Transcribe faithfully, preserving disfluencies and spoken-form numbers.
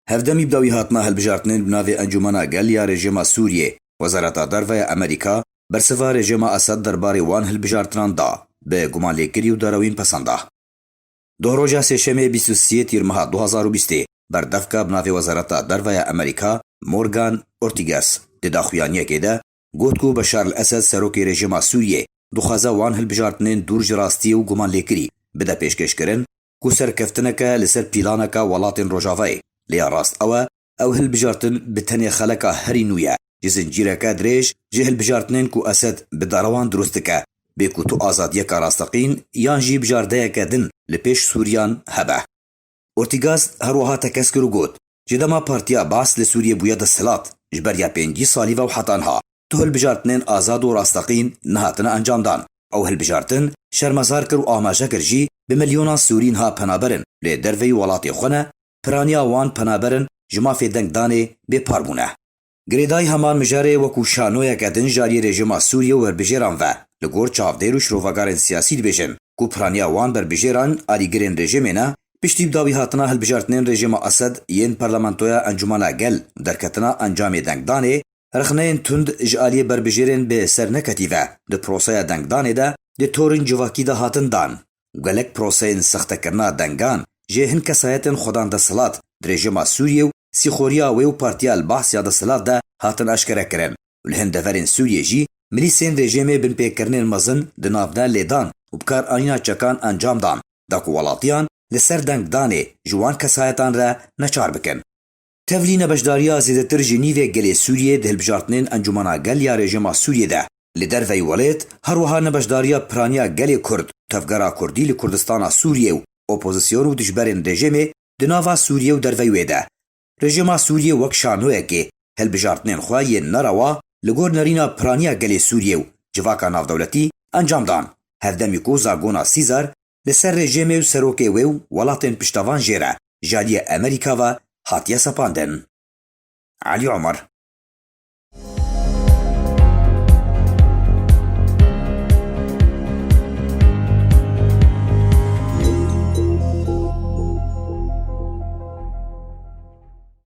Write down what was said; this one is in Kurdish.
Hevdemî bi dawî hatina hilbijartinên bi navê Encûmena Gel ya Rejîma Sûriyê, Wezareta Derve ya Amerîka bersiva rejîma Esed derbarê wan hilbijartinan da, bi gumanlêkirî û darawîn pesenda. Dohroja Sêşemê bîst û sê Tîrmeha du hazar û bîstê, berdevka bi navê Wezareta Derve ya Amerîka Morgan Ortigas di daxuyaniyekê de got ku Beşar el Esed, serokê rejîma Sûriyê, dixwaze wan hilbijartinên dûr ji rastiyê û gumanlêkirî bide pêşkêşkirin ku serkeftineke li ser pîlaneke welatên Rojavayê, lê ya rast ew e, ew hilbijartin bi tenê xeleka herî nû ye ji zincîreke dirêj ji hilbijartinên ku Esed bi derewan dirust dike, bê ku tu azadiyeke rasteqîn yan jî bijardeyeke din li pêş Sûriyan hebe. Ortigas her wiha tekez kir û got, ji dema Partiya Baas li Sûriyê bûye desthilat, ji ber ya pêncî salî ve û heta niha, tu hilbijartinên azad û rasteqîn nehatine encamdan. Ew hilbijartin şermezar kir û amaje kir jî bi milyonan Sûrî niha penaber in, lê derveyî welatê xwe ne, piraniya wan penaber in ji mafê dengdanê bêpar bûne. Girêdayî heman mijarê wekû şanoyeke din ji aliyê rejîma Sûriyê û werbijêran ve, li gor çavdêr û şirovegarên siyasî dibêjin ku piraniya wan berbijêran alîgirên rejîmê ne, piştî bi dawî hatina hilbijartinên rejîma Esed yên Parlamentoya Encûmena Gel û derketina encamê dengdanê, rexneyên tund ji aliyê berbijêrên bi ser neketî ve di proseya dengdanê de di torên civakî de hatin dan. Gelek proseyên sextekirina dengan ji hin kesayetên xwedan desthilat di rejîma Sûriyê û sîxoriya wê û Partiya El Baas ya desthilat de hatin aşkere kirin û li hin deverên Sûriyê jî milîsên rejîmê binpêkirinên mezin di nav de lêdan û bikaranîna çekan encam dan, da ku welatiyan li ser dengdanê ji wan kesayetan re neçar bikin. Tevlî nebeşdariya zêdetir ji nîvê gelê Sûriyê di hilbijartinên Encûmena Gel ya rejîma Sûriyê de, li derveyî welêt, her wiha nebeşdariya piraniya gelê Kurd, tevgera Kurdî li Kurdistana Sûriyê û opozîsyon û dijberên rejîmê di nava Sûriyê û derveyî wê de. Rejîma Sûriyê wek şanoyekê hilbijartinên xwe yên nerewa li gor nerîna piraniya gelê Sûriyê û civaka navdewletî encam dan. Hevdemî ku zagona Sîzar li ser rejîmê û serokê wê û welatên piştevan jê re ji aliyê Amerîka ve hatiye sepandin. Elî Omer,